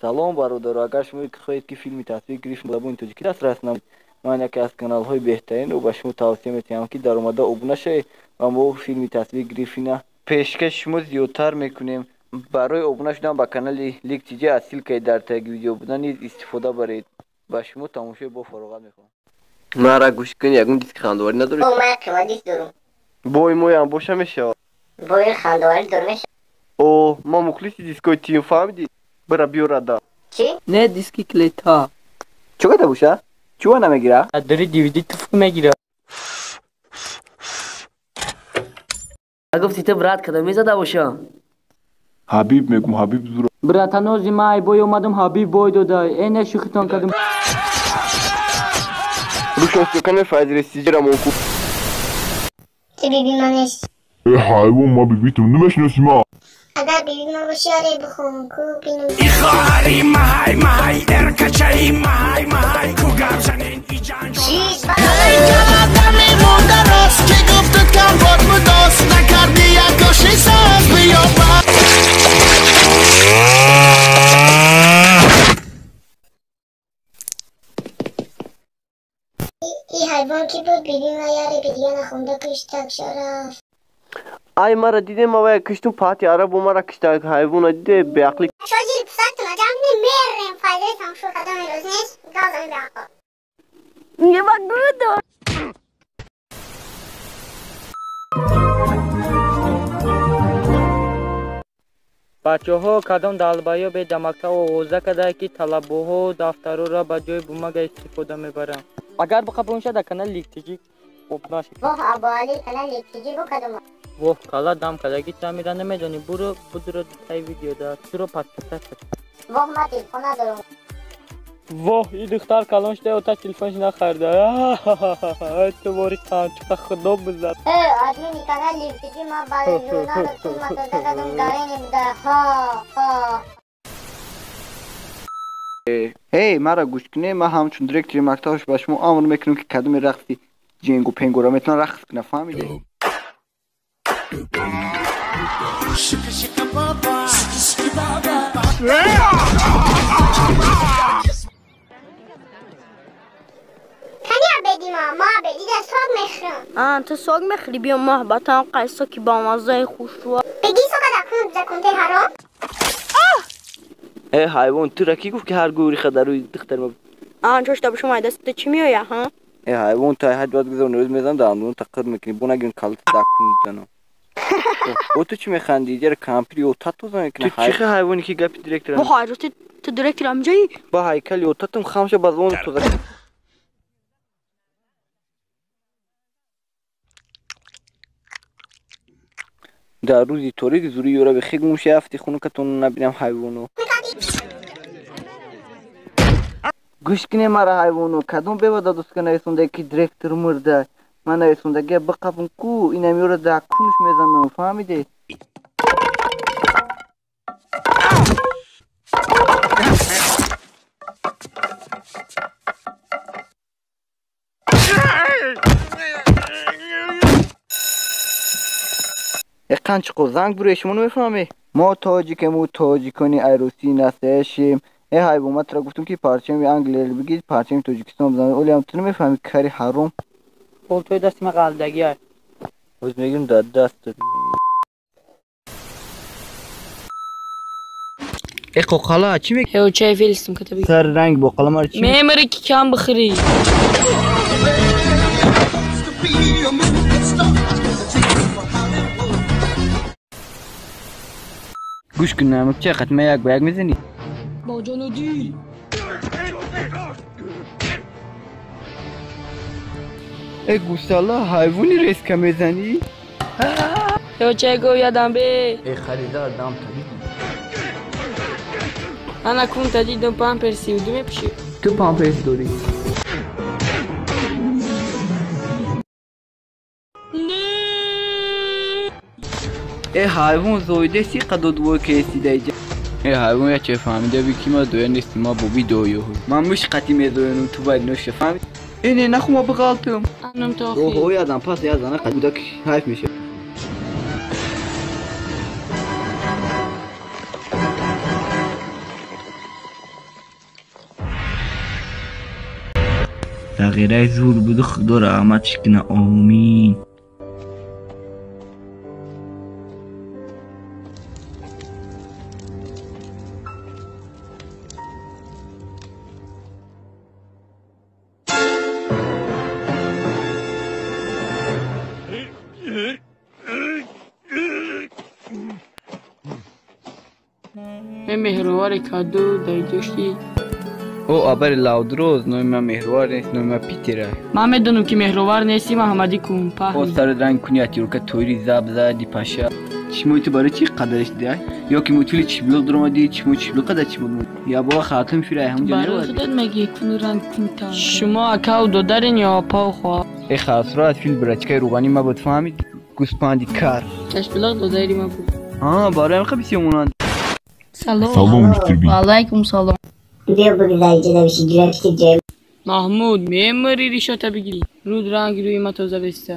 Салом бародаро, агар шумо хоҳед ки филми тасвир Гриффин ба забони тоҷикӣ дастрас намоед, ман яке аз каналҳои беҳтаринро ба шумо тавсия метиҳам ки даромада обуна шавед ва мо филми тасвир Гриффина пешкаши шумо зиёдтар мекунем. Барои обуна шудан ба канали Лик ТЖ аз ссилкаи дар таги видео буда низ истифода баред. Ба шумо тамошои бо фароғат мехоҳам. Мара гӯш кун, ягон диски хандоварӣ надорӣ? О, ман як диск дорам. Бой моям боша мешавад. Бои хандоварӣ дор мешавад. О, ман мухлиси дискои тим, фаҳмидӣ? Бира биёрада. Чӣ? Не диски клета. Чӣ када боша? Чӣ намегира? Дари DVD туф мегира. Гуфти ту брат када мезада боша? Ҳабиб мегум, Ҳабиб зура. Братанози ман айбой омадам, Ҳабиб бой дода. Э не шӯхитон кардам. Рӯшонсӯкане файзресиҷира монку. Ту биби ман нести. Э ҳайвон, ма бибитум намешиносӣ ма. Агар биби ман бошӣ, аре бихон, ку бинам. И ҳайвон ки буд, биби ман яре бидига нахонда кишт, такша рафт. Ай мара диде, ма вая киштум пати арабу мара кишта ҳайвона диде беақлӣ. Шоҷири писартона ҷамъ кунем, мерем файдаи тамошо кардам рӯз нест, газами беақл. Не могу да. Бачаҳо кадом далбаё бедамакта овоза кардае ки талабоҳо дафтарҳоро ба ҷои бумага истифода мебаранд. Агар биқабонша дар канали Лик ТЖ обуна шавед. Воҳ Абуалӣ, канали Лик ТЖ бо кадом? Воҳ кала дам кардаги тамира намедонӣ, буро будро таи видео да туро подписаться. Воҳ ман телефон надорам. Воҳ и духтар калон шуда ота телефонш нахарда. Ту вори қанчуқа худо бизад. Э, админи канали Лик ТЖ ман ба журнал тума тоза кардам, гарени буда. Ҳо, ҳо. Эй, мара гӯш кунед, ман ҳамчун директори мактабаш ба шумо амр мекунам ки кадоми рақси ҷенгу пенгуро метавонад рақс кунад, фаҳмидед? Кани абеди ма? Ма абедида сок мехӯрам. А, ту сок мехӯрӣ? Биё маҳ ба таам қай соки бамаззаи хушрӯ. Беги сока дар кун закунте ҳаром. Э ҳайвон, тура кӣ гуфт ки ҳар гӯриха дар рӯи духтари ма? А, чошта бошум ай дасти ту чӣ меояд, ҳа? Э ҳайвон, ту ҳад баъд гузор рӯз мезанам дандон тақир мекунӣ, бо нагирм калта дар кун мезанам. О, ту чӣ механдӣ? Ҷара кампири ёта тоза мекунӣ. Ту чӣ ҳайвоне ки гапи директора? Бо ҳайрати ту директор амҷаи? Ба ҳайкали ётатам хамша ба забони тоза. Дар рӯзи торик зури ёра бехе гум шафти хунукатон набинам ҳайвоно. Гӯш кунед мара ҳайвоно, кадом бева дадоска нависонда ки директор мурда? Ман нависондагия биқапам ку, инам ёра дар кунш мезанам, фаҳмидед? Э қанчиқо занг буре, шумо намефаҳмед? Мо тоҷикему тоҷикони айрусӣ насешем. Э ҳайвон, ман тура гуфтам ки парчами Англияро бигир, парчами Тоҷикистон бизан. Олиам ту намефаҳмӣ, кари ҳаром. Болтои дасти ман ғалдагӣ аст. Ҳоз мегирам дар дастат. Э қоқала, чӣ мекунӣ? Э, чай фелистам ката бигир. Сар ранг боқала мара чӣ? Мемари ки кам бихӯрӣ. Гӯш кун, намакча, қатма як ба як мезанӣ? Бо ҷону дил. Э гусала, ҳайвони резка мезанӣ? Э чай гов ядам бе. Э харида дам та дидӣ. Ана кун та дидам памперси ду мепӯшӣ. Ту памперс дорӣ. Э ҳайвон зоиде си қадо двойка эсида иҷа. Э ҳайвон, я че фаҳмида би ки ма доя нести, ма боби доёҳ. Ман муш қатӣ мезоянам, ту бояд ноша, фаҳмид? Э не, наху ма биғалтам. Анам то охир. Оҳо, ядам пас я зана қад буда ки ҳайф меша. Сағираи зур буду, худо раҳматш кина, омин. Меҳруваре каду дайдошти. О, абари лавдроз, номи ман Меҳрувар нест, номи ман Питера. Ман медонам ки Меҳрувар нести, Маҳаммадӣ кунпаҳ. О, сари ранг куни атюрка тойри заб зади паша. Чишмои ту барои чӣ қадариш диай? Ё ки мутули чиблиқ дуромадӣ, чишмои чиблиқ қадар чӣ буд? Я бова хатм фирай ҳамунҷа Барои меравад. худат мегӣ куни ранг кунта. Шумо акаву додарен ё опаву хоҳар? Э хасро аз фил брачкаи рӯғанӣ ма буд, фаҳмид? Гӯспанди кар. Чашпилақ додари ма буд. А, барои ҳам бисёр монанд. Салом. Салом, мистер Бин. Ва алайкум салом. Биё бигзар иҷоза биши графити ҷой. Маҳмуд, мемари ришота бигирӣ. Руд ранги рӯи ма тоза беста.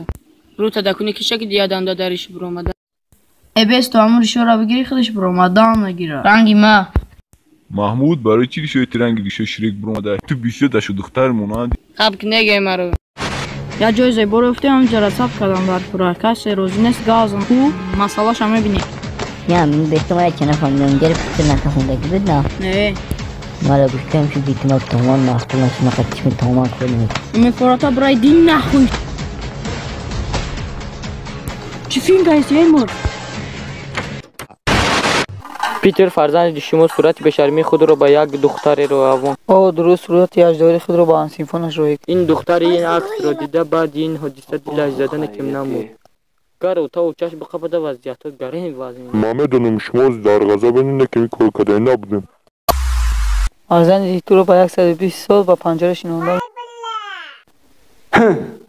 Рӯ тадакуни киша ки дияданда дариш буромада. Э бесто ҳамун ришоро бигирӣ, худаш буромадан мегирад. Ранги ма. Маҳмуд, барои чӣ ришои ти ранги ришои Шрек буромада? Ту бисёр дашу духтар монанди. Қаб ки негай маро. Як ҷои зеборо ёфтем, ҳаминҷора сабт кардам дар пура. Касе розӣ нест, газам. Ӯ масъалаша мебинем. Не, бетума я чана фаҳмидам, ҷари Питер накафондаги буд на? Не. Мара гуфтам ки битума томон махтул нашума қачми томон кунем. Мефората брай дин нахуй. Чӣ филм гаисти, эй мурд? Питер фарзанди шумо сурати бешармии худро ба як духтареро равон. О, дуруст, сурати аждаҳои худро ба ҳамсинфонаш роҳӣ. Ин духтари ин аксро дида, баъди ин ҳодиса дилаш задане кем намуд. Гар отаву чашм биқапада вазъиятҳо гарин вазн. Ман медонам шумо дар ғазаб ине ки кор кардани набудем. Фарзанди туро ба 120 сол ба панҷара шинонда.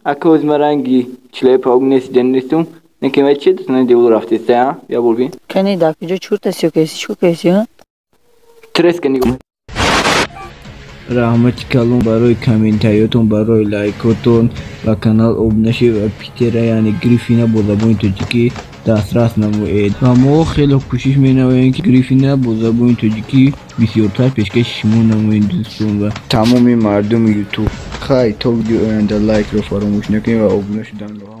Ака оз ма ранги чилаи паук нест, ден нестум. Не ки май чи дастна девол рафтеста, а? Я бор бин. Кани дар куҷо чуртаси ё каси чӣ каси, а? Треска нигоҳ. Раҳмати калон барои комментариётон, барои лайкотон ва канал обуна шавед ва Питера, яъне Гриффина бо забони тоҷикӣ дастрас намоед. Ва мо хеле кӯшиш менамоем, ки Гриффина бо забони тоҷикӣ бисёртар пешкаши шумо намоем, дӯстон ва тамоми мардуми Ютуб. Хай, то видеои оянда лайкро фаромӯш накунед ва обуна шуданро.